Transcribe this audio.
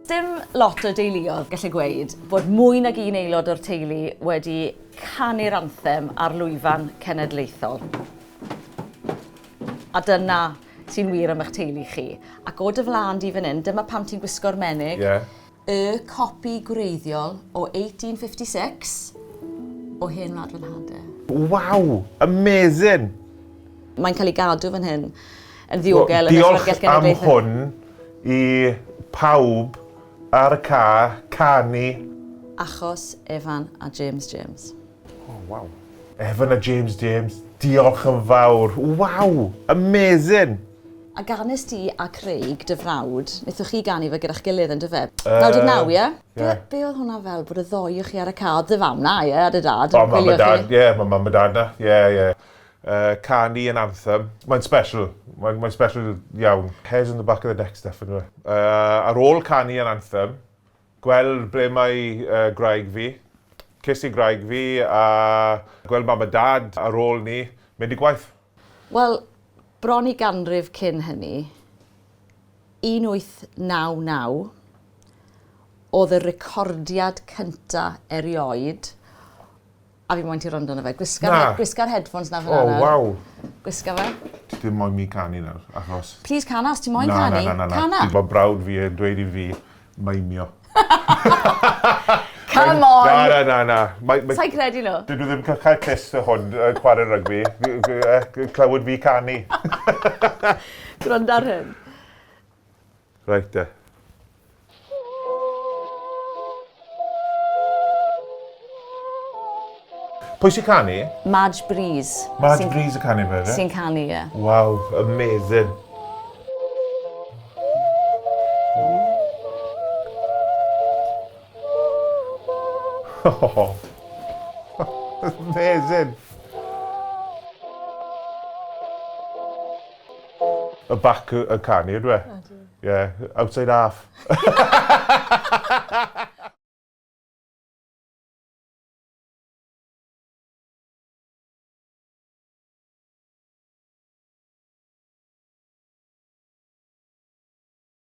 Dim lot o deuluodd gallu gweud bod mwy nag un aelod o'r teulu wedi canu'r anthem ar lwyfan cenedlaethol. A dyna sy'n wir am eich teulu chi. Ac o dy flaen di fan hyn, dyma pam ti'n gwisgo'r menig. Yeah. Y copi gwreiddiol o 1856 o Hen Wlad Fy Nhade. Waw! Amazing! Mae'n cael ei gadw fan hyn yn ddiogel yn y Llyfrgell Genedlaethol. Diolch am hwn i pawb ar y ca, canu. Achos Evan a James James. Oh, waw. Evan a James James, diolch yn fawr. Waw! Amazing! A ganes di a Craig, dy frawd, wnaethoch chi ganu fe gyda'ch gilydd yn dyfe? 99, ie? Ie. Be oedd hwnna fel bod y ddou o chi ar y ca? Oedd dy fam 'na, ie? A dy dad O, yn mam a gwylio dad, chi? ie, mae mam a dad 'na, ie, ie. Canu yn anthem. Mae'n special. Mae'n mae special iawn. Hairs on the back of the neck stuff yn dweud. Ar ôl canu yn anthem, gweld ble mae gwraig fi, ces i gwraig fi a gweld mam a dad ar ôl ni, mynd i gwaith. Wel, bron i ganrif cyn hynny, 1899, oedd y recordiad cynta erioed A fi moyn ti rondo arno fe. Gwisga'r... Na. Gwisga'r headphones 'na fan 'na O nawr. waw. Gwisga fe. Ti ddim moyn mi canu nawr, achos... Plîs cana os ti moyn canu. Na, na, na, na. Cana. Ma' brawd fi yn dweud i fi meimio. Come on! Na, na, na, na. Mae, mae... Sai'n credu nhw. Dyn nhw ddim yn cael clust o hwn yn chwarae rygbi. Clywed fi canu. Gwrando ar hyn. Reit te. Pwy sy'n canu? Madge Breeze. Madge Breeze yn canu fe, fe? Sy'n canu, ie. Waw, amazing. Oh, amazing. Y bac y canu, ydw e? Ydy. Ie, outside half.